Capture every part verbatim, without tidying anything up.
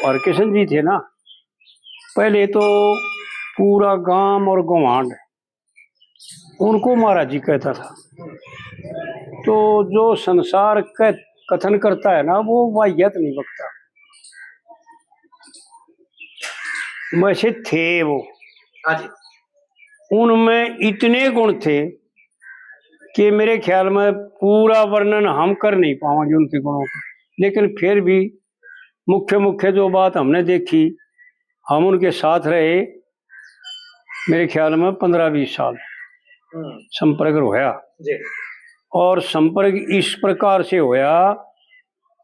हरकिशन जी थे ना, पहले तो पूरा गांव और गवांड उनको महाराज जी कहता था। तो जो संसार क-, कथन करता है ना, वो वाहियात नहीं बकता। वैसे थे वो। हाँ जी। उनमें इतने गुण थे कि मेरे ख्याल में पूरा वर्णन हम कर नहीं पावांगे उनके गुणों का, लेकिन फिर भी मुख्य मुख्य जो बात हमने देखी, हम उनके साथ रहे, मेरे ख्याल में पन्द्रह बीस साल हम्म। संपर्क होया। जी। और संपर्क इस प्रकार से होया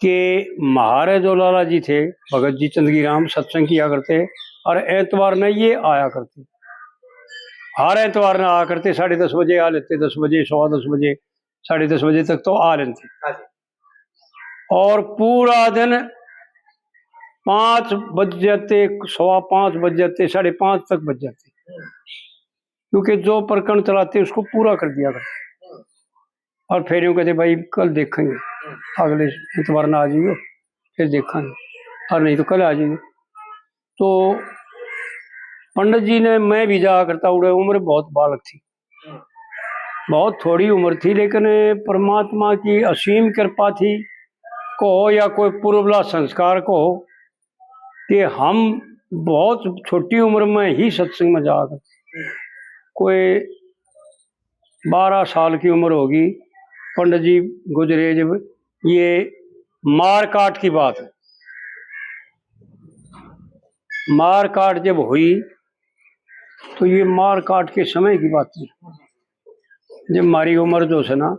कि म्हारे जो लाला जी थे, भगत जी, चंदगी राम, सत्संग किया करते और एतवार ने ये आया करते। हर एतवार ने आया करते, साढ़े दस बजे आ लेते, दस बजे, सवा दस बजे, साढ़े दस बजे तक तो आ लेते। हाँ जी। और पूरा दिन पाँच बज जाते, सवा पाँच बज जाते, साढ़े पाँच तक बज जाते, क्योंकि जो प्रकरण चलाते उसको पूरा कर दिया करते। और फिर यूं कहते, "भाई, कल देखेंगे, अगले एतवार ना आ जाइयो, फिर देखेंगे, और नहीं तो कल आ जाइयो।" तो पंडित जी ने, मैं भी जाया करता, उड़े उम्र बहुत बालक थी, बहुत थोड़ी उम्र थी, लेकिन परमात्मा की असीम कृपा थी कहो या कोई पूर्वला संस्कार कहो कि हम बहुत छोटी उम्र में ही सत्संग में जाया करते। कोई बारह साल की उम्र होगी, पंडित जी गुजरे जब, ये मार काट की बात है। मार काट जब हुई तो ये मार काट के समय की बात है, जब हमारी उम्र जो है ना,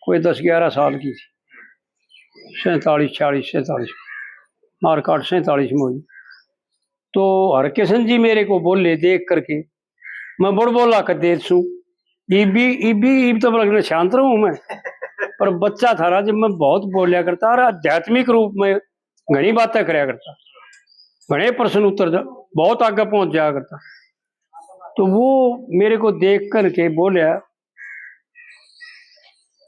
कोई दस ग्यारह साल की थी, सैंतालीस, छियालीस, सैंतालीस, मार काट सैंतालीस में हुई। तो हरकिशन जी मेरे को बोले देख करके, मैं बड़बोला कर दे सू, "इबी, इबी, इब तो लगने शांत रहूं मैं।" पर बच्चा था ना, जब मैं बहुत बोलिया करता और आध्यात्मिक रूप में घणी बातें करया करता, घणे प्रश्न उत्तर ज-, बहुत आगे पहुंच जाया करता। तो वो मेरे को देख करके बोल्या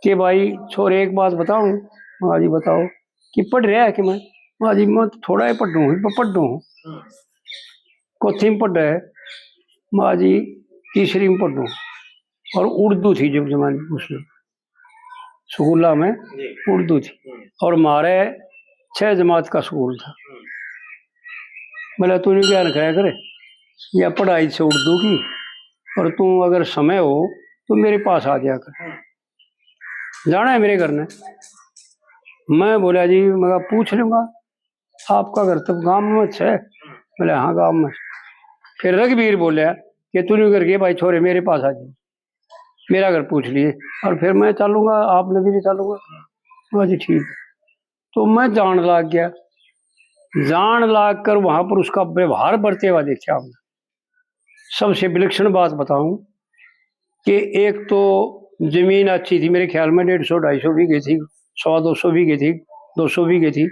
कि, "भाई छोरे, एक बात बताऊं?" "हाँ जी, बताओ।" "कि पढ़ रहा है कि मैं?" "हाँ जी, मैं तो थोड़ा ही पढ़ूं, प-, पढ़ूं।" "कौथी में पढ़ रहा है?" "हाँ जी, तीसरी में पढ़ूं।" और उर्दू थी जब जमाने में उसमें, स्कूला में जी। उर्दू थी। हम्म। और म्हारे छह जमात का स्कूल था। हम्म। बोला, "तू नहीं ज्ञान खाया करे, या पढ़ाई से उर्दू की, और तू अगर समय हो तो मेरे पास आ जाया कर। हम्म। जाना है मेरे घर ने।" मैं बोला, "जी, मैं पूछ लूंगा, आपका घर तो गांव में है?" बोले, "हाँ, गांव में।" फिर रघुवीर बोला कि, "तू नहीं करके भाई छोरे मेरे पास आ जाए।" मेरा घर पूछ लिए, और फिर मैं चलूंगा, आपने भी नहीं चलूंगा। हाँ जी, ठीक है। तो मैं जान लाग गया, जान लाग कर वहां पर उसका व्यवहार बरते हुआ देखा हमने। सबसे विलक्षण बात बताऊं कि एक तो जमीन अच्छी थी, मेरे ख्याल में डेढ़ सौ ढाई सौ बीघे थी, सवा दो सौ बीघे थी, दो सौ बीघे थी,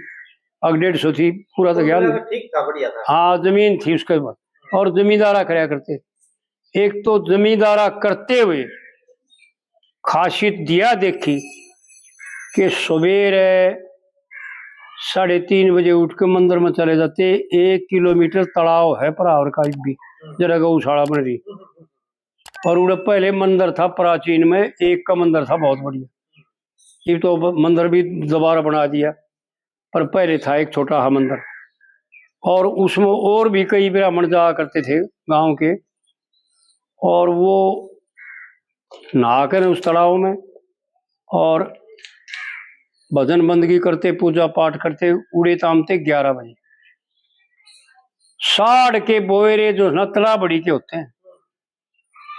अब डेढ़ सौ थी, पूरा तो ज्ञान नहीं। ठीक था, बढ़िया था। हाँ, जमीन थी उसके बाद, और जमींदारा करया करते। एक तो जमींदारा करते हुए खासियत दिया देखी कि सवेरे साढ़े तीन बजे उठ के मंदिर में चले जाते। एक किलोमीटर तलाव है परावर का इब भी, जरा गौशाला बन रही, और उड़े पहले मंदिर था प्राचीन में, एक का मंदिर था बहुत बढ़िया। इब तो ब-, मंदिर भी दोबारा बना दिया, पर पहले था एक छोटा हा मंदिर, और उसमें और भी कई ब्राह्मण जाया करते थे गांव के, और वो नहा कर उस तालाब में और भजन बंदगी करते, पूजा पाठ करते, उड़े तामते ग्यारह बजे। साढ़ के बोयरे जो है ना, तलाबड़ी के होते हैं,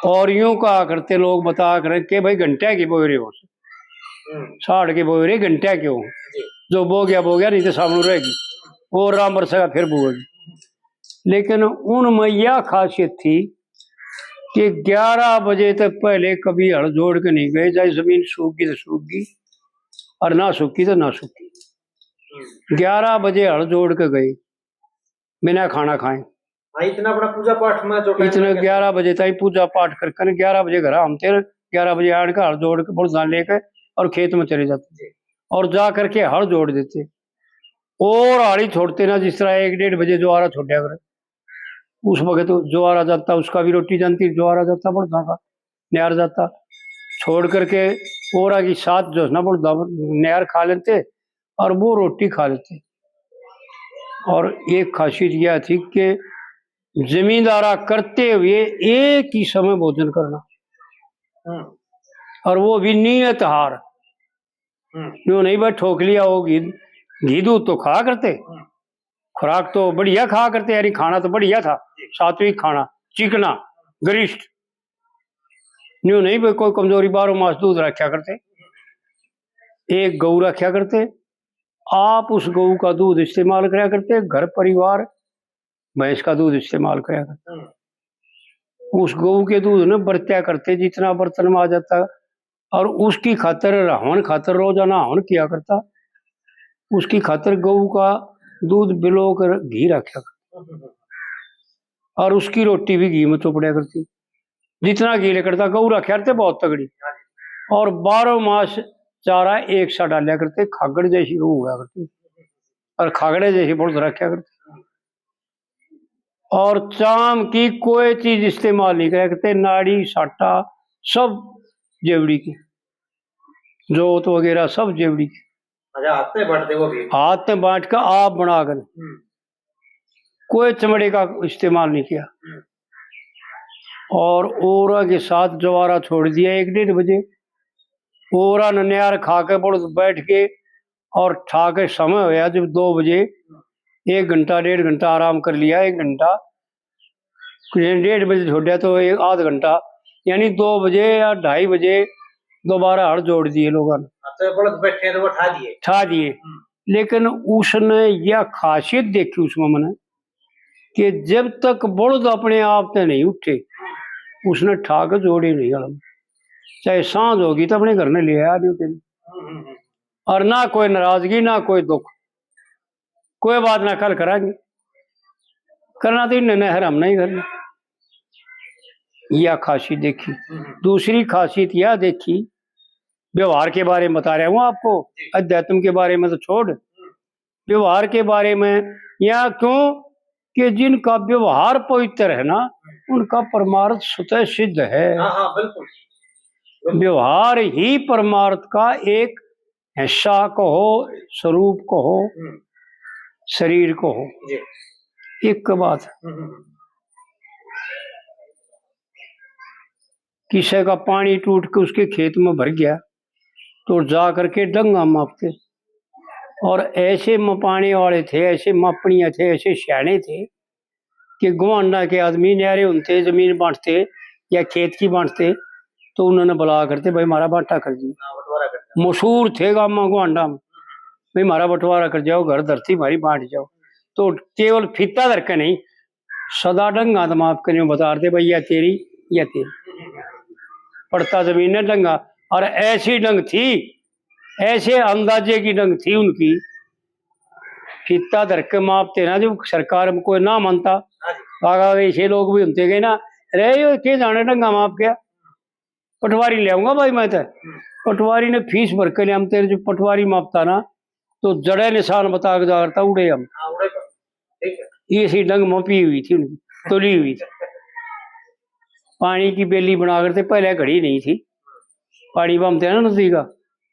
और यूं कहा करते लोग, बताया करें कि भाई घंटा के बोयरे हो, हम्म। साढ़ के बोयरे घंटा के हो, जी। जो बो गया बो गया, नहीं तो सामने रहेगी, वो राम बरसेगा फिर बोएगी। लेकिन उनमें यह खासियत थी कि ग्यारह बजे तक पहले कभी हल जोड़ के नहीं गए, चाहे जमीन सूख गई तो सूख गई और ना सूखी तो ना सूखी। हम्म। ग्यारह बजे हल जोड़ के गए बिना खाना खाए। हाँ, इतना बड़ा पूजा पाठ में जो time इतने लग गया। ग्यारह बजे ताई पूजा पाठ कर कर ग्यारह बजे घर आमते, ग्यारह बजे आन के हल जोड़ के बलदान लेके और खेत में चले जाते जी। और जा करके हल जोड़ देते। और आड़ी छोड़ते ना, जिस तरह एक डेढ़ बजे ज्वारा छोड़ा करे, उस वक्त तो ज्वारा जाता, उसका भी रोटी जानती, ज्वारा जाता, बड़दा का न्यार जाता, छोड़ करके और आगे साथ जो है ना, बड़दा न्यार खा लेते और वो रोटी खा लेते। और एक खासियत यह थी कि जमींदारा करते हुए एक ही समय भोजन करना, हम्म। और वो भी नियत हार। हम्म। यूं नहीं भाई ठोक लिया, वो घी, घी दूध तो खाया करते, हम्म। खुराक तो बढ़िया खाया करते, यानी खाना तो बढ़िया था, जी। सात्विक खाना, चिकना, गरिष्ठ। न्यू नहीं भाई कोई कमजोरी, बारह मास दूध रखा करते, एक गऊ रखा करते, आप उस गऊ का दूध इस्तेमाल करा करते, घर परिवार भैंस का दूध इस्तेमाल करा करते। हम्म। उस गऊ के दूध ने बरत्या करते, जितना बर्तन में आ जाता, और उसकी खातर, हवन खातर रोजाना हवन किया करता, उसकी खातर गऊ का दूध बिलो कर घी रखा करता, हम्म। और उसकी रोटी भी घी में चोपड़ा करती। जितना घी लेकर था, गऊ रखा करते बहुत तगड़ी। और बारह मास चारा एक सा डाला करते, खागड़ जैसी गऊ हुआ करती, और खागड़े जैसे बड़द रखा करते। और चाम की कोई चीज इस्तेमाल नहीं करा करते, नाड़ी, साटा, सब जेवड़ी की, जोत वगैरह सब जेवड़ी की। अच्छा, हाथ में बांटते वो भी? हाथ में बांट के आप बना कर। हम्म। कोई चमड़े का इस्तेमाल नहीं किया। हम्म। और ओरा के साथ जवारा छोड़ दिया एक डेढ़ बजे। ओरा ने न्यार खा के बड़द बैठ के और ठा के समय होया जब दो बजे, एक घंटा, डेढ़ घंटा आराम कर लिया, एक घंटा, डेढ़ बजे छोड़ा तो एक आध घंटा, यानी दो बजे या ढाई बजे दोबारा हल जोड़ दिए लोगों ने। अच्छा, बड़द बैठे तो वो ठा दिए? ठा दिए। हम्म। लेकिन उसने यह खासियत देखी उसमें मैंने कि जब तक बड़द अपने आप ते नहीं उठे, उसने ठा के जोड़े नहीं हल। चाहे सांझ होगी तो अपने घर ने ले आया नहीं उठे। हम्म, हम्म, हम्म। और ना कोई नाराजगी, ना कोई दुख, कोई बात ना, कल करांगे, करना तो इन्हें नहर हम नहीं करना। यह खासियत देखी। हम्म। दूसरी खासियत यह देखी, व्यवहार के बारे में बता रहा हूँ आपको, अध्यात्म के बारे में तो छोड़, व्यवहार के बारे में। यहाँ क्यों कि जिनका व्यवहार पवित्र है ना, उनका परमार्थ स्वतः सिद्ध है। हाँ, हाँ, बिल्कुल। व्यवहार ही परमार्थ का एक हिस्सा कहो, स्वरूप कहो, हम्म। शरीर कहो, जी। एक बात है। हम्म, हम्म, हम्म। किसी का पानी टूट के उसके खेत में भर गया, तो जा करके डंगा मापते। और ऐसे मपाने वाले थे, ऐसे मापनिया थे, ऐसे सियाने थे कि गुआंडा के आदमी न्यारे होते, जमीन बांटते या खेत की बांटते, तो उन्होंने बुला करते, "भाई, हमारा बांटा कर दियो।" हाँ, बंटवारा कर दियो। मशहूर थे गामा गुआंडा में, "भाई, हमारा बंटवारा कर जाओ, घर धरती हमारी बांट जाओ।" तो केवल फीता धर के नहीं, सदा ढंगा तो माप के न्यू बता रहे थे, "भाई, या तेरी, या तेरी।" पड़ता जमीन ने ढंगा, और ऐसी ढंग थी, ऐसे अंदाजे की ढंग थी उनकी। फीता धर के मापते ना, जो सरकार में कोई ना मानता, आगा ऐसे लोग भी होते गए ना, "अरे, यो के जाने ढंगा माप गया, पटवारी ले आऊंगा भाई मैं तो।" पटवारी ने फीस भर के ले आते, जो पटवारी मापता ना, तो जड़े निशान बता के जाता, उड़े हम। हाँ, उड़े पर। ठीक है। ये सी डंग मोपी हुई थी उनकी, तोली हुई थी। पानी की बेली बना करते, पहले घड़ी नहीं थी, पानी बमते ना नदी का,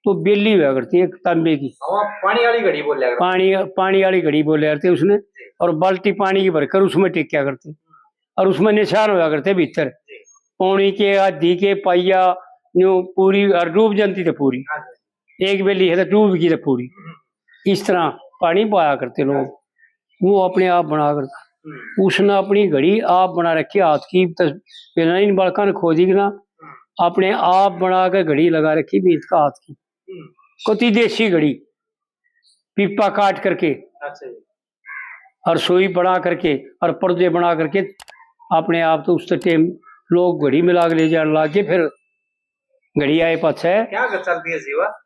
तो बेली हुआ करती एक तांबे की। हाँ, पानी वाली घड़ी बोल रहा है। पानी, पानी वाली घड़ी बोल रहे थे उसने, और बाल्टी पानी की भरकर उसमें टेक्या करते, और उसमें निशान हुआ करते भीतर, पौनी के, आधी के, पाइया, न्यू पूरी, और डूब जाती थी पूरी। हाँ जी। एक बेली है तो डूब गई थी पूरी। हम्म। इस तरह पानी पाया करते लोग, वो अपने आप बना करता। हम्म। उसने अपनी घड़ी आप बना रखी हाथ की, तस-, बिना इन बालका ने खोदी कि ना, हम्म। अपने आप बना के घड़ी लगा रखी बीत का हाथ की। हम्म। कति देसी घड़ी, पीपा काट करके। अच्छा जी। और सुई बना करके और पर्दे बना करके अपने आप तो उस टाइम लोग घड़ी में लाग ले जाने लग गए। फिर घड़ी आए पाछे। क्या कर चलती है जीवा?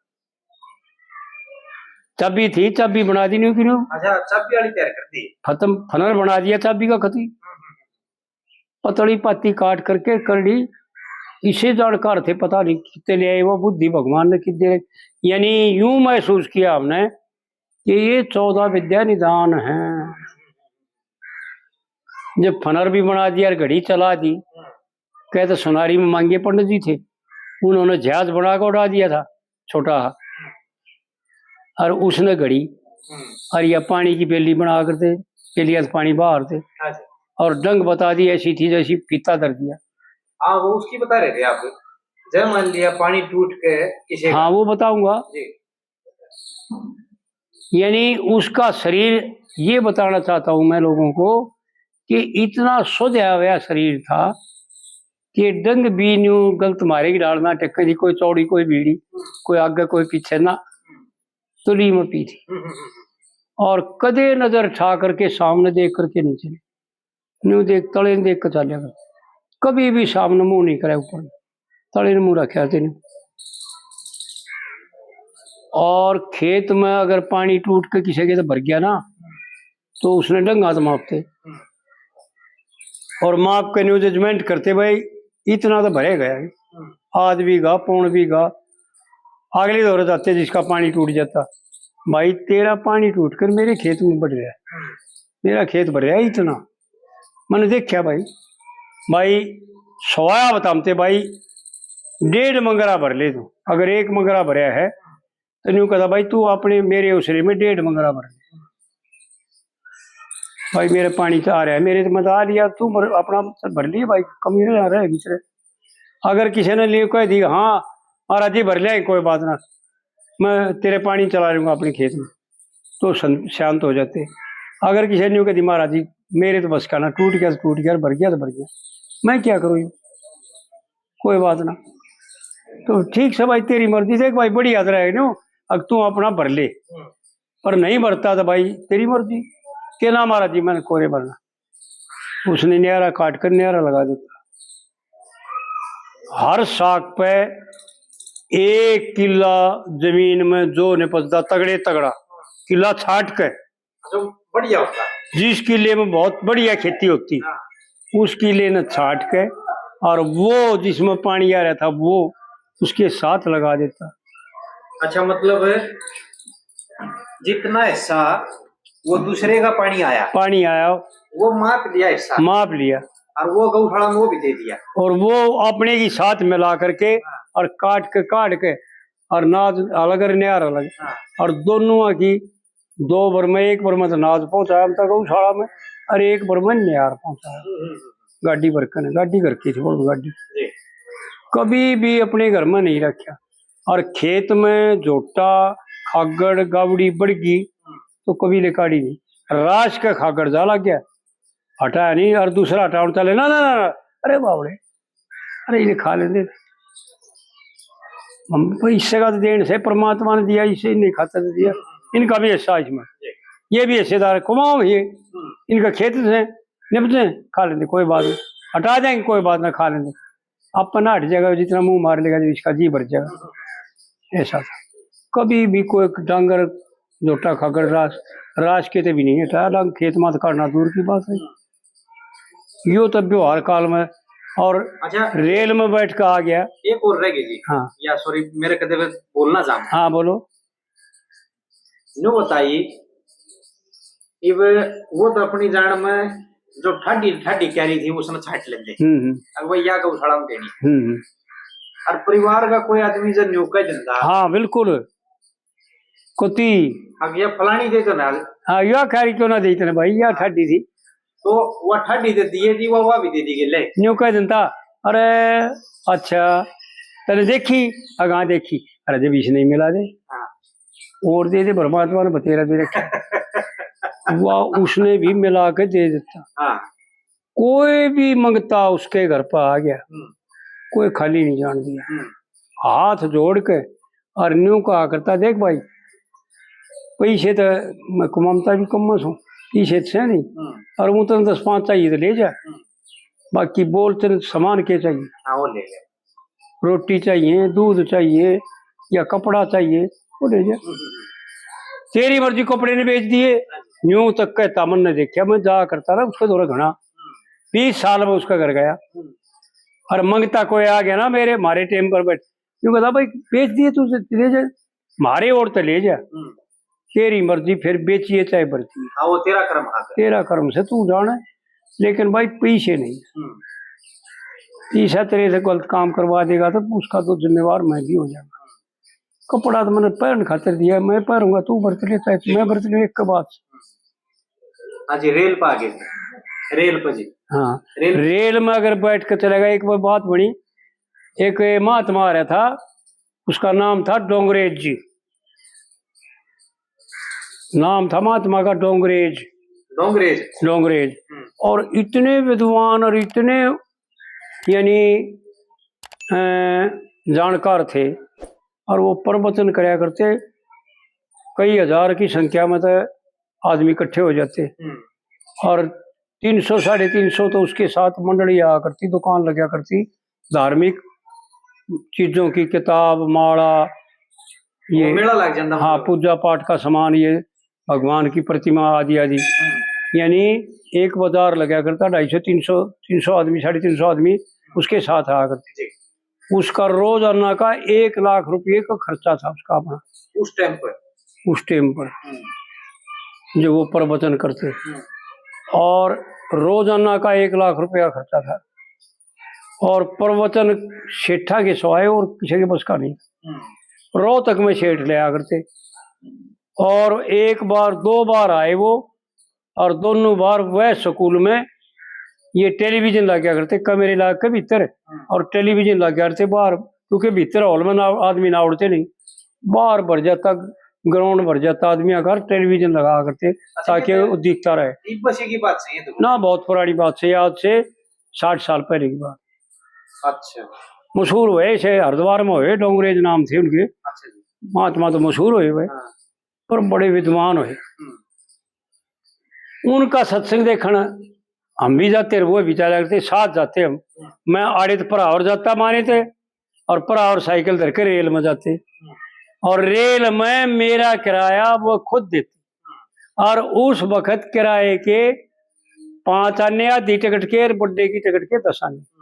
चाबी थी, चाबी बना दी न्यू की न्यू। अच्छा, चाबी वाली तैयार कर दी। खत्म, फनर बना दिया चाबी का खती। हम्म, हम्म। पतली पाती काट करके करड़ी, इसे जाणकार थे, पता नहीं कितने ले आए वो बुद्धि भगवान ने कितने, यानी यूं महसूस किया हमने कि ये चौदह विद्या निदान है। जब फनर भी बना दिया और घड़ी चला दी, कहते सुनारी में मांगे पंडित जी थे, उन्होंने जहाज बना के उड़ा दिया था छोटा, और उसने घड़ी, हम्म। और यह पानी की बेली बना करते, बेलिया से पानी बाहर थे, अच्छा। और डंग बता दी ऐसी थी जैसी फीता धर दिया। हाँ, वो उसकी बता रहे थे आप। जब मान लिया पानी टूट के किसी का हाँ, वो बताऊंगा। जी। यानी उसका शरीर, ये बताना चाहता हूं मैं लोगों को कि इतना सोया हुआ शरीर था कि डंग भी न्यू गलत मारे की डालना टक्के थी, कोई चौड़ी, कोई बीड़ी, कोई आगे, कोई पीछे ना, तुली में पी थी। और कदे नजर ठा करके सामने देख करके नहीं चली। न्यू देख, तले न देख के चाल्या कर। कभी भी सामने मुंह नहीं करे ऊपर, तले न मुंह रखा तेने। और खेत में अगर पानी टूट के किसी के तो भर गया ना, तो उसने डंगा तो मापते और माप के न्यू जजमेंट करते, भाई इतना तो भरे गया, आध बीघा, पौन बीघा। अगले दौरे जाते जिसका पानी टूट जाता, भाई तेरा पानी टूट कर मेरे खेत में बढ़ रहा है, मेरा खेत भर रहा है इतना। मैंने देखा भाई, भाई सोया बताते भाई, डेढ़ मंगरा भर ले तू। अगर एक मंगरा भरया है तो न्यू कहता, भाई तू अपने मेरे उसरे में डेढ़ मंगरा भर ले। भाई मेरे पानी तो आ रहा है, मेरे तो मत आ लिया, तू भर, अपना भर लिए भाई, कमी ना रहे भीतर। अगर किसी ने लिए कह दी, हाँ महाराज जी भर लिया, कोई बात ना, मैं तेरे पानी चला लूंगा अपने खेत में, तो सं-, शांत हो जाते। अगर किसी ने यूं कह दी, महाराज जी मेरे तो बस का ना, टूट गया तो टूट गया, भर गया तो भर गया, मैं क्या करूँ, कोई बात ना। तो ठीक से भाई, तेरी मर्जी, देख भाई, बड़ी याद रहे न्यू, अब तू अपना भर ले, पर नहीं भरता तो भाई तेरी मर्जी। के ना महाराज जी, मैंने कोरे भरना। उसने न्यारा काट कर न्यारा लगा देता। हर साख पे एक किला जमीन में जो ने पचदा तगड़े तगड़ा किला छाट के, जो बढ़िया होता है। जिस किले में बहुत बढ़िया खेती होती, हाँ। उस किले ने छाट के, और वो जिसमें पानी आ रहा था वो उसके साथ लगा देता। अच्छा, मतलब जितना हिस्सा वो दूसरे का पानी आया, पानी आया, वो माप लिया हिस्सा, माप लिया। और वो गौशाला में वो भी दे दिया। और वो अपने की साथ मिला करके और काट के, काट के और नाज अलग और न्यार अलग। हाँ। और दोनों की दो भर में, एक भर में तो नाज पहुंचाया हम तक गौशाला में, और एक भर में न्यार पहुंचाया। हम्म, हम्म, हम्म। गाड़ी भर के ना, गाड़ी घर की थी, वो गाड़ी। जी। कभी भी अपने घर में नहीं रखा। और खेत में झोटा, खागड़, गावड़ी, बड़गी, हम्म। तो कभी ले काढ़ी नहीं। रास का खागड़ जा लग गया, हटाया नहीं, और दूसरा हटाउन चले, ना, ना, ना, ना, अरे बावड़े, अरे इन्हें खा लेंदे। हम तो हिस्से का तो देन से परमात्मा ने दिया, इसे इन्हें खातर दिया, इनका भी हिस्सा इसमें, ये भी हिस्सेदार, कमाओ ये, इनका खेत से निपटे, खा लेंदे, कोई बात नहीं, हटा देंगे, कोई बात ना, खा लेंदे। अपना हट जाएगा, जितना मुंह मार लेगा, जो इसका जी भर जाएगा। ऐसा था। कभी भी कोई डांगर, झोटा खागड़, रास, रास के ते भी नहीं हटा, डांग खेत मात काटना दूर की बात है। यो तो व्यवहार काल में। और अच्छा। रेल में बैठ के आ गया। एक और रह गई जी। हाँ। या सॉरी, मेरे कदे पे बोलना चाहूँ। हाँ, बोलो। न्यू बताइए, इब वो तो अपनी जान में जो ठाडी, ठाडी कह रही थी, उसने छाट लेंदे। हम्म, हम्म। अब वही या गौशाला में देनी। हम्म, हम्म। और परिवार का कोई आदमी जो न्यू कह देता। हाँ, बिल्कुल। कुत्ती। अब ये फलानी दे तो ना। हाँ, या खैरी क्यों ना दी तने भाई, या ठाडी थी। तो वह ठाडी दे दिए जी, वह, वह भी दे दी गई, ले। न्यू कह देता, अरे, अच्छा, तने देखी, अगा देखी, अरे, जब इसने ही मिला दे। हाँ। और दे दे, परमात्मा ने बतेरा दे रखा। वह उसने भी मिला के दे देता। हाँ। कोई भी मंगता उसके घर पर आ गया, हम्म। कोई खाली नहीं जान दिया। हम्म। हाथ जोड़ के और न्यू कहा करता, देख भाई, पैसे तो मैं कमाता भी कम में सूं, पैसे तो है नहीं, हम्म। और वो तने दस पाँच चाहिए तो ले जा, हम्म। बाकी बोल तने सामान के चाहिए। हाँ, वो ले ले। रोटी चाहिए, दूध चाहिए या कपड़ा चाहिए, वो ले जा। तेरी मर्जी, कपड़े ने बेच दिए। न्यू तक कहता, मन ने देखा, मैं जा करता रहा उसके दौरे घना, बीस साल में उसका घर गया। और मंगता कोई आ गया ना मेरे, मारे टेम पर बैठ, न्यू कहता, भाई बेच दिए तू, ले जा, मारे और तो ले जा। तेरी मर्जी, फिर बेचिए चाहे बर्ची। हाँ, वो तेरा कर्म, हाँ। तेरा कर्म से तू जाने, लेकिन भाई पैसे नहीं। हम्म। पैसा तेरे से गलत काम करवा देगा तो उसका तो जिम्मेवार मैं भी हो जाऊंगा। कपड़ा तो मैंने पहन खातिर दिया, मैं पहनूंगा, तू बरत ले, चाहे मैं बरत ले, एक के बाद। हाँ जी, रेल पर आ गए। रेल पर जी। हाँ, रेल। रेल में अगर बैठ के चलेगा, एक बार बात बनी, एक महात्मा आ रहा था, उसका नाम था डोंगरेज जी, नाम था महात्मा का डोंगरेज। डोंगरेज। डोंगरेज। हम्म। और इतने विद्वान और इतने, यानी, अ, जानकार थे, और वो प्रवचन करया करते, कई हजार की संख्या में तो आदमी इकट्ठे हो जाते। हम्म। और तीन सौ, साढ़े तीन सौ तो उसके साथ मंडली आया करती, दुकान लग्या करती, धार्मिक चीजों की, किताब, माला, ये, वो मेला लग जाता, हाँ, मतलब। पूजा पाठ का सामान, ये भगवान की प्रतिमा आदि आदि। हम्म। यानी एक बाजार लग्या करता, ढाई सौ, तीन सौ, तीन सौ आदमी, साढ़े तीन सौ आदमी उसके साथ आया करते। जी। उसका रोजाना का एक लाख रुपये का खर्चा था उसका अपना। उस टाइम पर? उस टाइम पर। हम्म। जो वो प्रवचन करते। हम्म। और रोजाना का एक लाख रुपया खर्चा था। और प्रवचन सेठा के सिवाय और किसी के बस का नहीं। हम्म। रोहतक में सेठ ले आ करते। और एक बार, दो बार आए वो, और दोनों बार वह स्कूल में ये टेलीविजन लग गया करते, कमरे लाग के भीतर, हम्म। और टेलीविजन लग गया करते बाहर, क्योंकि भीतर हॉल में ना, आदमी ना उड़ते नहीं, बाहर भर जाता, ग्राउंड भर जाता आदमी, अगर टेलीविजन लगा करते, अच्छा, ताकि ये वो दिखता रहे। इब बसी की बात सही है तो? ना, बहुत पुरानी बात सही, आज से साठ साल पहले की बात। अच्छा। मशहूर हुए, इसे हरिद्वार में हुए, डोंगरेज नाम थे उनके। अच्छा जी। महात्मा तो मशहूर हुए भाई। हाँ। पर बड़े विद्वान हुए। हम्म। उनका सत्संग देखण हम भी जाते, वो भी चला करते, साथ जाते हम। हम्म। मैं आड़े तो भरा और जाता माने थे, और भरा और साइकिल धर के रेल में जाते। हम्म। और रेल में मेरा किराया वो खुद देते। हम्म। और उस वक्त किराए के पाँच आने आधी टिकट के और बड्डे की टिकट के दस आने। हम्म।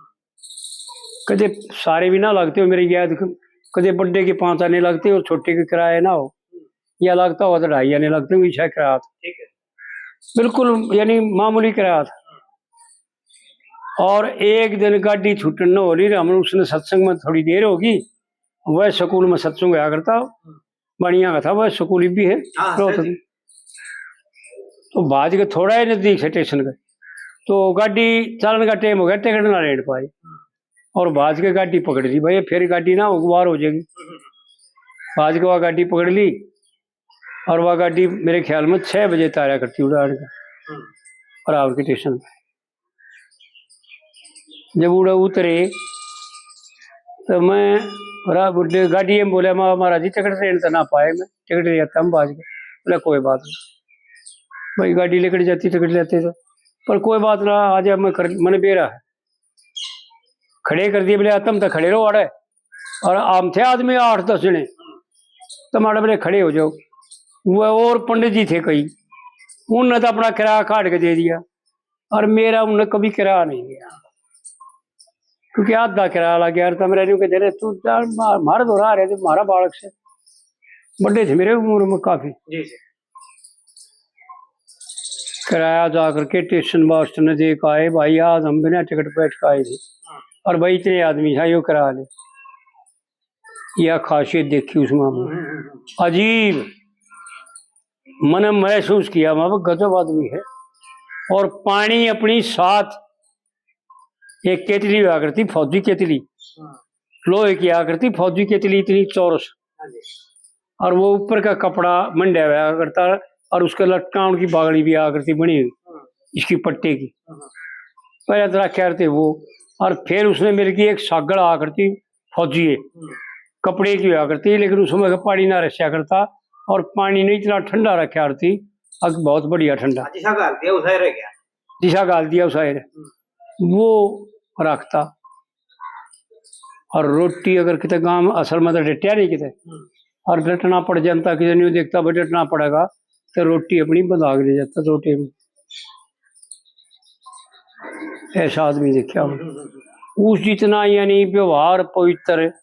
कदे सारे भी ना लगते हो मेरे याद, कदे बड्डे के पाँच आने लगते और छोटे के किराए ना हो, या लगता हुआ तो ढाई आने लगते हो, इच्छा किराया था। ठीक है। बिल्कुल, यानी मामूली किराया था। और एक दिन गाड़ी छूटन न हो रही, हम उसने सत्संग में थोड़ी देर होगी, वह स्कूल में सत्संग होया करता, बढ़िया का था, वह स्कूल भी है, हाँ, रोहतक। सही। तो भाज के थोड़ा ही नजदीक से स्टेशन के, तो गाड़ी चलन का टाइम हो गया, टिकट ना लेट पाए। और भाज के गाड़ी पकड़ ली भाई, फिर गाड़ी ना अगवार हो जाएगी। भाज के वह गाड़ी पकड़ ली और वह गाड़ी मेरे ख्याल में छः बजे तारा करती उड़ान का, हम्म। और रावल के स्टेशन पे। जब उड़ा उतरे तो मैं रा-, बुड्ढे गाड़ी में बोला, "मा-, महाराज जी, टिकट ट्रेन तो ना पाए, मैं टिकट ले जाता हम भाज के।" बोला, "कोई बात नहीं भाई, गाड़ी लेकर जाती, टिकट लेते तो, पर कोई बात ना, आ जा, मैं कर, मैंने बेरा है।" खड़े कर दिए, बोले, "आ, तुम तो खड़े रहो आड़े।" और हम थे आदमी आठ दस जने, "तुम आड़े बोले खड़े हो जाओ।" वो और पंडित जी थे कई, उनने तो अपना किराया काट के दे दिया, और मेरा उनने कभी किराया नहीं लिया, क्योंकि आधा किराया लग गया। और तमरे न्यू कहते रहे, "तू जा, मा-, म्हारे धोरा आ रहे थे, म्हारा बालक से, बड़े थे मेरे उम्र में काफी।" जी, जी। किराया जा करके स्टेशन मास्टर ने दे के आए, "भाई, आज हम बिना टिकट बैठ के आए थे, हाँ। और भाई, इतने आदमी था, यो किराया ले।" यह खासियत देखी उसमें हमने। हम्म, हम्म, हम्म। अजीब, मैंने महसूस किया, वहाँ पर गजब आदमी है। और पानी अपनी साथ, एक केतली हुआ करती, फौजी केतली, हाँ। लोहे की आया करती फौजी केतली, इतनी चौरस। हाँ जी। और वो ऊपर का कपड़ा मंडा हुआ करता, और उसके लटकान की बागड़ी भी आया करती बनी हुई, हाँ। इसकी पट्टे की। हाँ। पहले तो रखा करते वो, और फिर उसने मेरे की एक सागड़ आया करती फौजी है, हम्म। कपड़े की हुआ करती, लेकिन उसमें से पानी ना रस्या करता, और पानी नहीं इतना ठंडा रखा करती, अग बहुत बढ़िया ठंडा। हाँ, जिसा घाल दिया उसा ही रह गया। जिसा घाल दिया उसा ही रह। हम्म। वो रखता। और रोटी अगर किते गांव असल में तो डटिया नहीं किते, हम्म। और डटना पड़ जाता, किते नहीं देखता, भाई डटना पड़ेगा, तो रोटी अपनी बंधा के ले जाता दो टेम। ऐसा आदमी देखा हमने। उस जितना यानी व्यवहार पवित्र,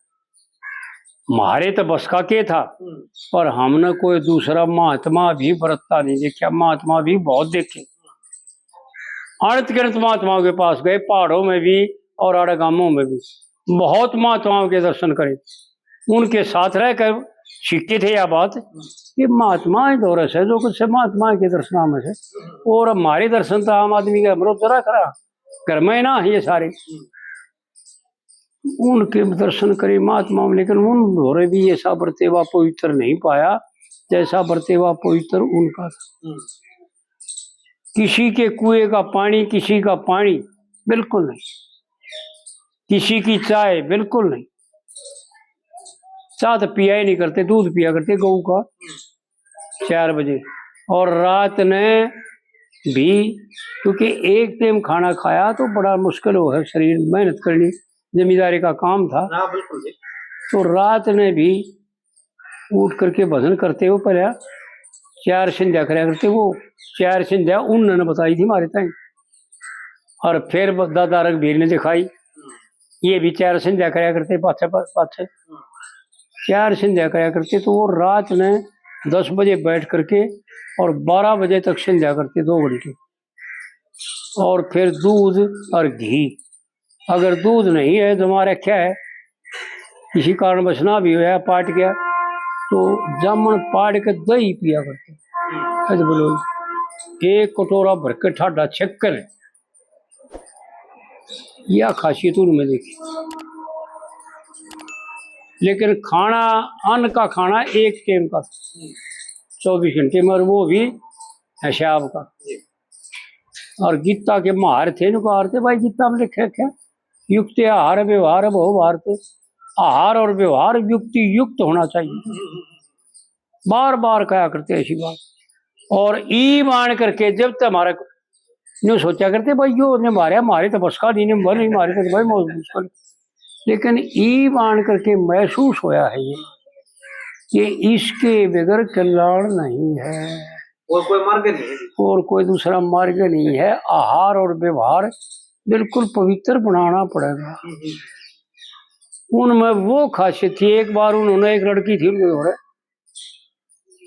म्हारे तो बस का के था, हम्म। पर हमने कोई दूसरा महात्मा भी बरतता नहीं देखा। महात्मा भी बहुत देखे, अनंत गिनत महात्माओं के पास गए, पहाड़ों में भी और आड़े गामों में भी बहुत महात्माओं के दर्शन करे। उनके साथ रहकर सीखे थे यह बात कि महात्मा ही दौरे से, जो कुछ से महात्मा के दर्शन में से। और हमारे दर्शन तो आम आदमी के हमरो जरा करा, घर में ना ये सारे। उनके दर्शन करे महात्मा में, लेकिन उन धोरे भी ऐसा बरतेवा पवित्र नहीं पाया जैसा बरतेवा पवित्र उनका था। हम्म। किसी के कुएं का पानी, किसी का पानी बिल्कुल नहीं, किसी की चाय बिल्कुल नहीं। चाय तो पिया ही नहीं करते, दूध पिया करते गऊ का चार बजे। और रात ने भी, क्योंकि एक टाइम खाना खाया तो बड़ा मुश्किल हो है, शरीर मेहनत करनी, जमींदारी का काम था। हाँ, बिल्कुल जी। तो रात ने भी उठ करके भजन करते हो, पहले चार संध्या करया करते वो, चार संध्या उन्होंने बताई थी हमारे ताई। और फिर ब-, दादा रघबीर ने दिखाई, ये भी चार संध्या करया करते पाछे पा-, पाछे। चार संध्या करया करते तो वो रात ने दस बजे बैठ करके और बारह बजे तक संध्या करते, दो घंटे। और फिर दूध और घी, अगर दूध नहीं है, जमा रखा है, किसी कारणवश ना भी होया, पाट गया, तो जामन पाड़ के दही पिया करते। ऐसे बोलो, एक कटोरा भर के ठाडा छक कर, यह खासियत उनमें देखी। लेकिन खाना, अन्न का खाना एक टाइम का, चौबीस घंटे में, और वो भी हिसाब का। और गीता के महार थे, इनको आर थे भाई, गीता में लिखे क्या, युक्ति आहार व्यवहार बहु भारते, आहार और व्यवहार युक्ति युक्त होना चाहिए। बार बार कहा करते ऐसी बात। और ई मान करके जब तक हमारा न्यू सोचा करते, भाई, यो ने मारे, मारे तो बस का नहीं, ने मर नहीं मारे तो भाई मौत मुश्किल। लेकिन ई मान करके महसूस होया है ये कि इसके बगैर कल्याण नहीं है। और कोई मार्ग नहीं है। और कोई दूसरा मार्ग नहीं है। आहार और व्यवहार बिल्कुल पवित्र बनाना पड़ेगा। हम्म, हम्म। उनमें वो खासियत थी, एक बार उन्होंने, एक लड़की थी उनके धोरे,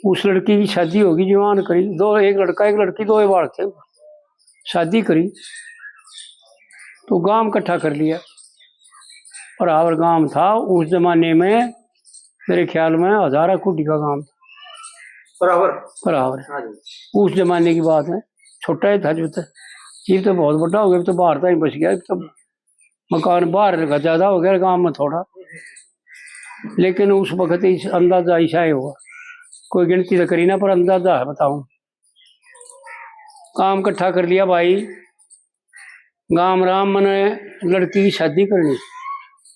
उस लड़की की शादी होगी, जवान करी, दो, एक लड़का, एक लड़की, दो बालक थे। शादी करी तो गांव इकट्ठा कर लिया। बराबर गांव था उस जमाने में, मेरे ख्याल में हजारा कुटी का गांव था। बराबर। बराबर। हाँ जी। उस जमाने की बात है, छोटा ही था जब तक। ये तो बहुत बड़ा हो गया, अब तो बाहर ताहीं बस गया, अब तो मकान बाहर का ज्यादा हो गया, गांव में थोड़ा। लेकिन उस वक्त इस अंदाजा ऐसा ही हुआ, कोई गिनती तो करी ना, पर अंदाजा है, बताऊं। काम इकट्ठा कर लिया भाई, गांव राम मने लड़की की शादी करनी।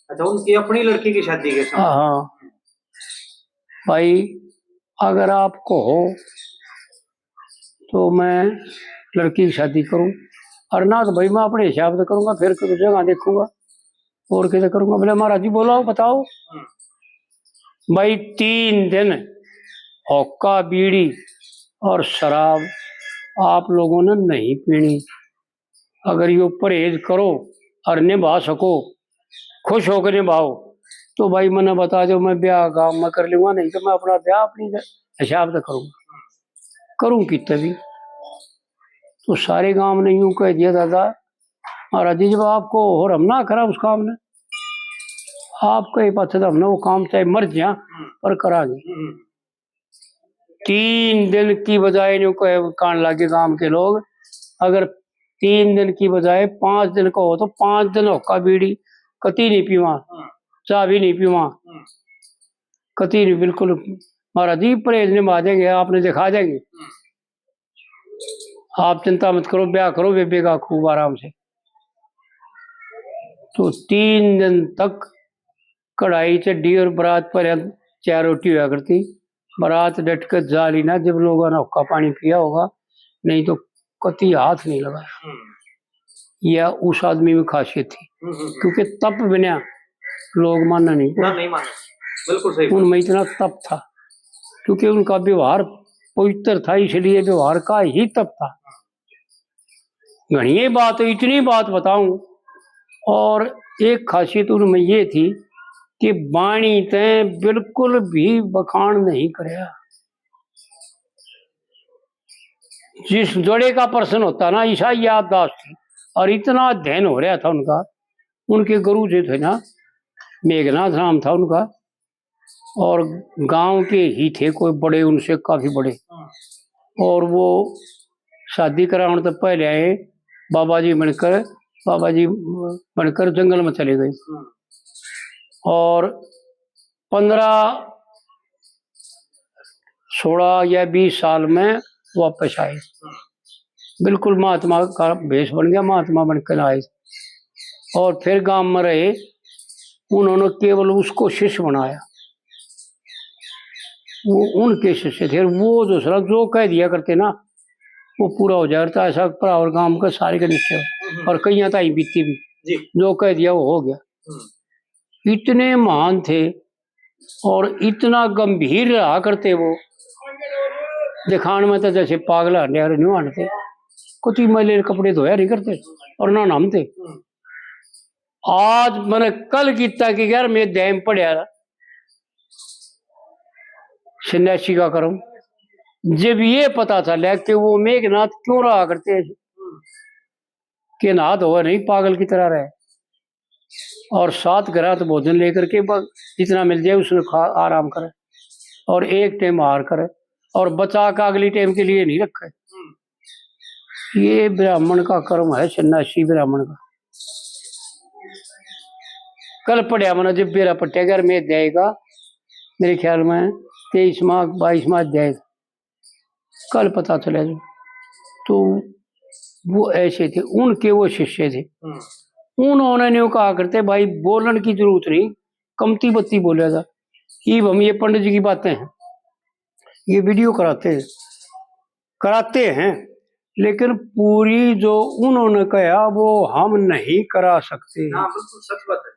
अच्छा, उनकी अपनी लड़की की शादी के साथ? हाँ, हाँ। भाई, अगर आपको हो तो मैं लड़की की शादी करूं, और ना तो भाई मैं अपने हिसाब से करूंगा, फिर कुछ जगह देखूंगा और किधर करूंगा। बोले, महाराज जी, बोलाओ, बताओ। भाई, तीन दिन हुक्का, बीड़ी और शराब आप लोगों ने नहीं पीनी। अगर यो परहेज करो और निभा सको, खुश होकर निभाओ, तो भाई मने बता दो, मैं ब्याह गांव में कर लूंगा, नहीं तो मैं अपना ब्याह अपनी हिसाब से करूंगा। करूं कितने भी। तो सारे गांव ने यूं कह दिया, दादा महाराज जी, जब आपको और हम ना करा उस काम ने, आपके पाछे तो हमने वो काम चाहे मर जाए पर करांगे। तीन दिन की बजाय न्यू कह-, कहने लगे गांव के लोग, अगर तीन दिन की बजाय पांच दिन का हो तो पांच दिन हुक्का बीड़ी कती नहीं पीवा, हाँ। चाय भी नहीं पीवा, हाँ। कती नहीं, बिल्कुल। महाराज जी, परहेज निभा देंगे, आपने दिखा देंगे। हाँ। आप चिंता मत करो, ब्याह करो बेबे का खूब आराम से। तो तीन दिन तक कढ़ाई चढ़ी और बरात पर चार रोटी हुआ करती। बरात डट के जा ली ना, जब लोगों ने हुक्का पानी पिया होगा, नहीं तो कती हाथ नहीं लगाया। हम्म। यह उस आदमी में खासियत थी, हम्म, हम्म, हम्म। क्योंकि तप बिना लोग मानना नहीं। ना, नहीं मानना। बिल्कुल सही बात। उनमें इतना तप था, क्योंकि उनका व्यवहार पवित्र था, इसलिए व्यवहार का ही तप था। घणी बात, इतनी बात बताऊं, और एक खासियत उनमें ये थी कि बाणी तै बिल्कुल भी बखान नहीं करया। जिस जोड़े का प्रश्न होता ना, ऐसा याददाश्त थी। और इतना अध्ययन हो रहा था उनका। उनके गुरु जो थे ना, मेघनाथ नाम था उनका, और गांव के ही थे कोई बड़े, उनसे काफी बड़े। और वो शादी कराने तो पहले आए, बाबा जी बनकर, बाबा जी बनकर जंगल में चले गए। और पन्द्रह, सोलह या बीस साल में वापस आए। बिल्कुल महात्मा का भेष बन गया, महात्मा बनकर आए। और फिर गांव में रहे, उन्होंने केवल उसको शिष्य बनाया, वो उनके शिष्य थे। वो दूसरा जो कह दिया करते ना, वो पूरा हो जाया करता। ऐसा भरा और गांव के सारे के नीचे, और कईयां ताई बीती भी, जी। जो कह दिया वो हो गया। इतने महान थे और इतना गंभीर रहा करते वो। दिखान में तो जैसे पागल हंडे और न्यू हंडते, कुछ ही मैले कपड़े धोया नहीं करते और ना नहाते। आज मैंने कल किया कि यार, मैं अध्याय में पढ़या सन्यासी का कर्म। जब ये पता चला कि वो मेघनाथ क्यों रहा करते हैं कि नहा धोए नहीं, पागल की तरह रहे, और सात घरात भोजन लेकर के बस जितना मिल जाए उसमें खा, आराम करे, और एक टाइम आहार करे, और बचा का अगली टाइम के लिए नहीं रखे। ये ब्राह्मण का कर्म है, सन्यासी ब्राह्मण का। कल पढ़या मैंने, जब बेरा पट्या घर में अध्याय का, मेरे ख्याल में तेईसवाँ, बाईसवाँ अध्याय। कल पता चला जो। तो वो ऐसे थे, उनके वो शिष्य थे। हम्म। उन्होंने न्यू कहा करते, भाई, बोलन की जरूरत नहीं, कमती बत्ती बोलेगा। इब हम ये पंडित जी की बातें हैं, ये वीडियो कराते हैं, कराते हैं, लेकिन पूरी जो उन्होंने कहा, वो हम नहीं करा सकते। हाँ, बिल्कुल सच बात है,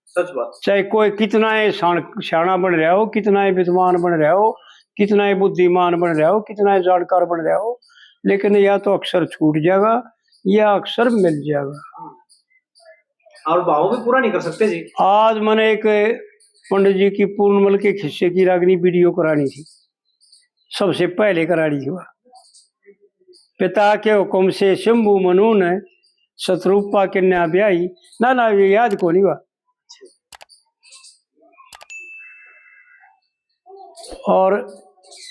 सच बात। चाहे कोई कितना ही शान-, शाना बन रहा हो, कितना ही विद्वान बन रहा हो, कितना ही बुद्धिमान बन रहा हो, कितना ही जानकार बन रहा हो, लेकिन या तो अक्षर छूट जाएगा या अक्षर मिल जाएगा। और भाव भी पूरा नहीं कर सकते जी। आज मैंने एक पंडित जी की पूर्णमल के खिस्से की रागनी वीडियो करानी थी, सबसे पहले करानी थी वह। पिता के हुक्म से शंभु मनु ने शतरूपा कन्या ब्याही। ना, ना, ये याद को नहीं हुआ। और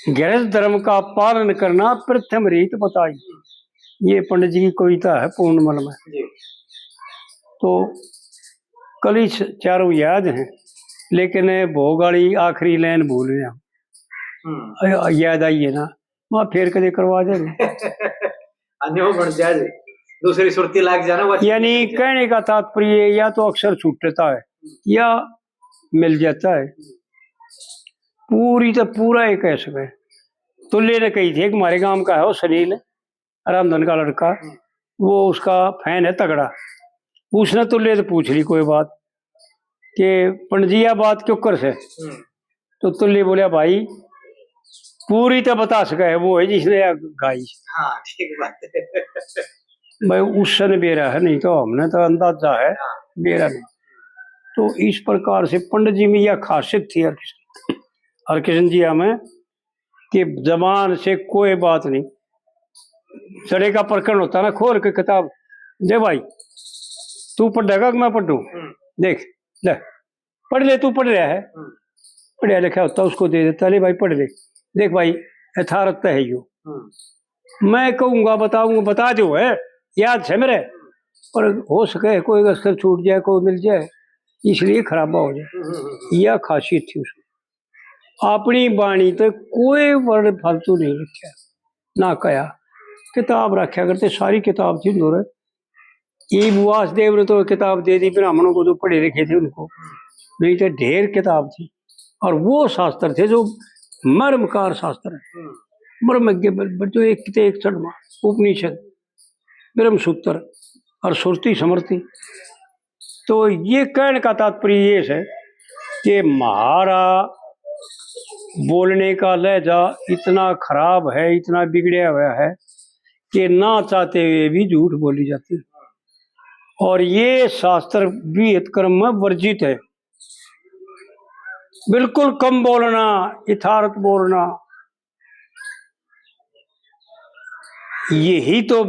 गृहस्थ धर्म का पालन करना प्रथम रीत बताई। ये पंडित जी की कविता है पूर्णमल में। जी। तो कली स-, चारों याद हैं, लेकिन भोग वाली आखिरी लाइन भूल गया। हम्म। अ, याद आई है ना, वहाँ फेर कदे करवा देंगे। अन्य वो बन जाए जी, दूसरी सुरती लाग जाना, वो यानी कहने का तात्पर्य या तो अक्षर छूटता है या मिल जाता है। पूरी तो पूरा एक ऐसा है। तुल्ले ने कही थी कि हमारे गांव का है वो सुनील, रामधन का लड़का, वो उसका फैन है तगड़ा। उसने तुल्ले से पूछ ली कोई बात कि पंडित जी, या बात क्यों कर से? हम्म। तो तुल्ले बोला, भाई, पूरी तो बता सका है वो है जिसने या गाई। हाँ, ठीक बात है। भाई, उससे ने बेरा है, नहीं तो हमने तो अंदाजा है, हाँ। बेरा नहीं। तो इस प्रकार से पंडित जी में यह खासियत थी हरकिशन, हरकिशन जी हमें कि जबान से कोई बात नहीं। सड़े का प्रकरण होता ना, खोल के किताब दे भाई, तू पढ़ेगा कि मैं पढ़ूं? हम्म। देख, ले, पढ़ ले, तू पढ़ रहा है, हम्म। पढ़ा लिखा होता, उसको दे देता, ले भाई, पढ़ ले, देख भाई, यथार्थ है यो। हम्म। मैं कहूंगा, बताऊंगा, बता दो है, याद है मेरे, पर हो सके कोई अक्षर छूट जाए, कोई मिल जाए, इसलिए खराबा हो जाए। हम्म, हम्म, हम्म। यह खासियत थी उसकी। अपनी बाणी तो कोई वर्ड फालतू नहीं रखा, ना कहा। किताब रखा करते, सारी किताब थी उधर। इब वासुदेव ने तो किताब दे दी ब्राह्मणों को, जो पढ़े लिखे थे उनको, नहीं तो ढेर किताब थी। और वो शास्त्र थे जो मर्मकार शास्त्र है, हम्म। मर्मज्ञ ब-, ब-, जो एक ते एक चढ़मा, उपनिषद, ब्रह्मसूत्र और श्रुति स्मृति। तो ये कहने का तात्पर्य ये है कि म्हारा बोलने का लहजा इतना खराब है, इतना बिगड़या हुआ है कि ना चाहते हुए भी झूठ बोली जाती है। और ये शास्त्र विहित कर्म में वर्जित है। बिल्कुल कम बोलना, यथार्थ बोलना, यही तो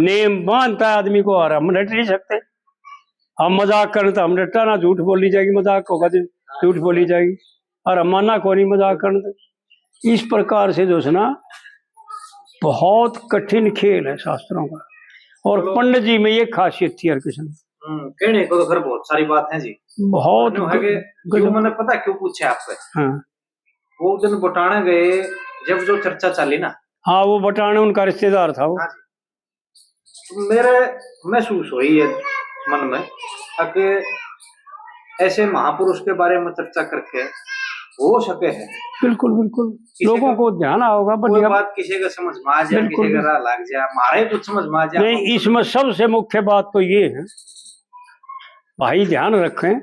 नेम बांधता है आदमी को। और हम डट नहीं सकते। हम मजाक करें तो हम डटा ना, झूठ बोली जाएगी, मजाक होगा तो झूठ बोली जाएगी। और हम माना को नहीं मजाक करने। इस प्रकार से जो है ना, बहुत कठिन खेल है शास्त्रों का। और चलो। पंडित जी में ये खासियत थी हर किस्म की। हम्म, कहने को तो फिर बहुत सारी बात है जी। बहुत नो है कि ग-, क्यों, गजब। मैंने पता क्यों पूछा आपसे? हाँ। वो दिन बटाने गए, जब जो चर्चा चली ना। हाँ, वो बटाने उनका रिश्तेदार था वो। हाँ जी। तो मेरे महसूस हुई है मन में कि ऐसे महापुरुष के बारे में चर्चा करके हो सके है। बिल्कुल, बिल्कुल। किसी लोगों का को ध्यान आओगा, कोई बढ़िया। बात किसी का समझ में आ जाए, बिल्कुल, किसी का बिल्कुल। राह लग जाए, हमारे कुछ समझ में आ जाए। नहीं, इसमें सबसे मुख्य बात तो ये है, भाई ध्यान रखें,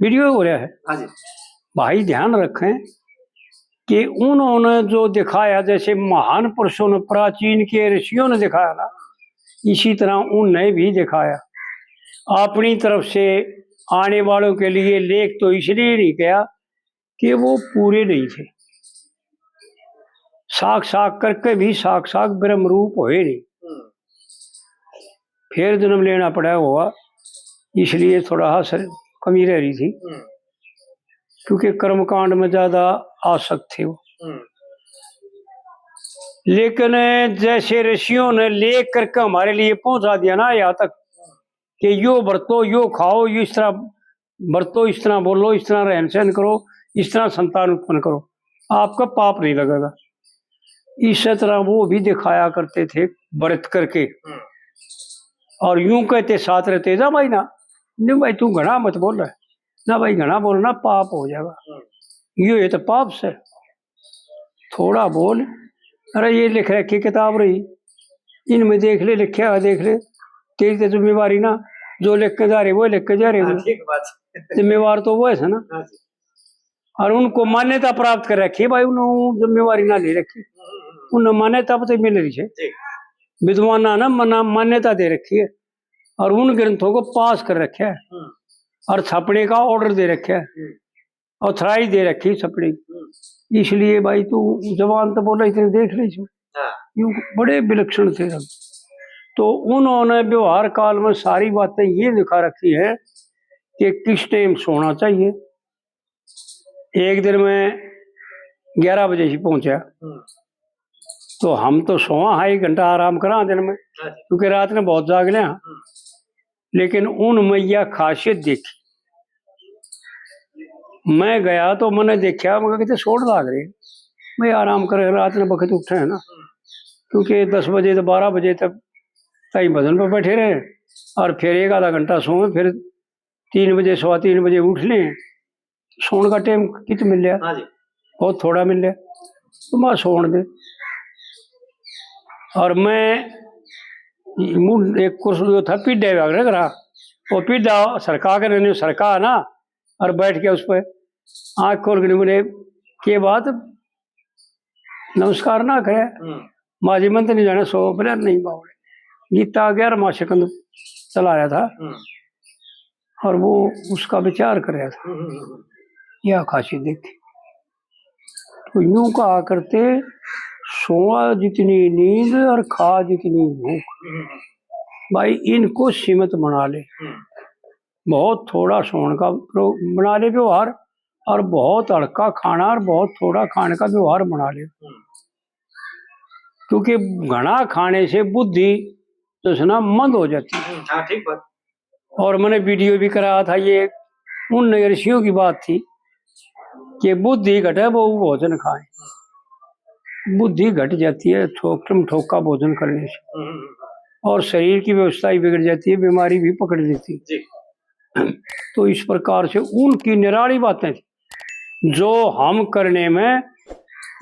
वीडियो हो रहा है। हाँ जी। भाई ध्यान रखें कि उन्होंने जो दिखाया, जैसे महान पुरुषों ने, प्राचीन के ऋषियों ने दिखाया ना, इसी तरह उनने भी दिखाया। अपनी तरफ से आने वालों के लिए लेख तो इसलिए नहीं किया कि वो पूरे नहीं थे, साख साख करके भी साख साख ब्रह्म रूप होए नहीं। हम्म। फिर जन्म लेना पड़ा होगा, इसलिए थोड़ा सा कमी रह रही थी, हम्म। क्योंकि कर्मकांड में ज्यादा आसक्त थे वो। हम्म। लेकिन जैसे ऋषियों ने लेख करके हमारे लिए पहुंचा दिया ना यहाँ तक, कि यो बरतो, यो खाओ, यो इस तरह बरतो, इस तरह बोलो, इस तरह रहन सहन करो, इस तरह संतान उत्पन्न करो, आपका पाप नहीं लगेगा। इस तरह वो भी दिखाया करते थे व्रत करके। हम्म। और यूं कहते साथ रहते, "जा भाई ना, नहीं भाई तू घना मत बोल, ना भाई घना बोलना पाप हो जाएगा, हम्म। यो ये तो पाप से, थोड़ा बोल, अरे ये लिख रखी किताब रही, इनमें देख ले, लिखे हुआ देख ले, तेरी तो जिम्मेवारी ना, जो लिख के जा रहे वो लिख के जा रहे हाँ, हो।" ठीक बात। जिम्मेवार तो वो है ना। हाँ जी। और उनको मान्यता प्राप्त कर रखी है भाई, उन्होंने जिम्मेवारी ना ले रखी, उन्हें मान्यता तो मिल रही है। जी। विद्वाना ने मना-, मान्यता दे रखी है और उन ग्रंथों को पास कर रखा है हम्म। और छापने का ऑर्डर दे रखा है। हम्म। ऑथराइज दे रखी छपड़ी। हम्म। इसलिए भाई तू जबान तो बोला, इतने देख ली इसमें। हाँ। यूं बड़े विलक्षण थे सब। तो उन्होंने व्यवहार काल में सारी बातें ये दिखा रखी है कि किस टाइम सोना चाहिए। एक दिन मैं ग्यारह बजे ही पहुंचा, हम्म। तो हम तो सोवा हाँ, एक घंटा आराम करा दिन में, हाँ जी। क्योंकि रात ने बहुत जाग लिया। हम्म। लेकिन उनमें यह खासियत देखी, मैं गया तो मैंने देखा, मगर कितने सोट लाग रहे, मैं आराम कर रात ने बखत उठे है ना, हम्म। क्योंकि दस बजे तो बारह बजे तक ताई भजन पर बैठे रहे और फिर एक आधा घंटा सोए, फिर तीन बजे, सवा तीन बजे उठ लें, सोने का टाइम कित मिल रहा? हाँ जी। बहुत थोड़ा मिल रहा, तो मैं सोन दे। और मैं मुंह एक कुर्सी जो था, पीढ़ा वगैरह करा, वो पीढ़ा सरका के, मैंने सरका ना, और बैठ के उस पर आँख खोल के बोले, "के बात, नमस्कार ना करे?" हम्म। माजी मन तो नहीं जाने, सो बोले, "नहीं बावड़े।" गीता ग्यारहवाँ सेकंद चला रहा था। हम्म। और वो उसका विचार कर रहा था। हम्म, हम्म, हम्म। यह खासियत देखी। तो यूं कहा करते, "सोआ जितनी नींद और खा जितनी भूख।" हम्म, हम्म। भाई, इनको सीमित बना ले। हम्म। बहुत थोड़ा सोने का प्रो-, बना ले व्यवहार, और बहुत हल्का खाना और बहुत थोड़ा खाने का व्यवहार बना ले। हम्म। क्योंकि घना खाने से बुद्धि जो है ना, मंद हो जाती है। हम्म, हाँ, ठीक बात। और मैंने वीडियो भी कराया था, ये उन ऋषियों की बात थी कि बुद्धि घटे, वो भोजन खाए। बुद्धि घट जाती है ठोकम ठोका भोजन करने से, हम्म। और शरीर की व्यवस्था ही बिगड़ जाती है, बीमारी भी पकड़ लेती है। जी। तो इस प्रकार से उनकी निराली बातें थी, जो हम करने में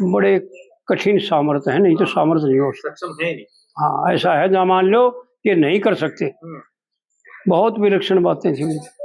बड़े कठिन सामर्थ्य है, नहीं तो सामर्थ्य नहीं हो सकता। सक्षम है नहीं। हाँ, ऐसा है, जहाँ मान लो कि नहीं कर सकते। हम्म। बहुत विलक्षण बातें थी उनकी।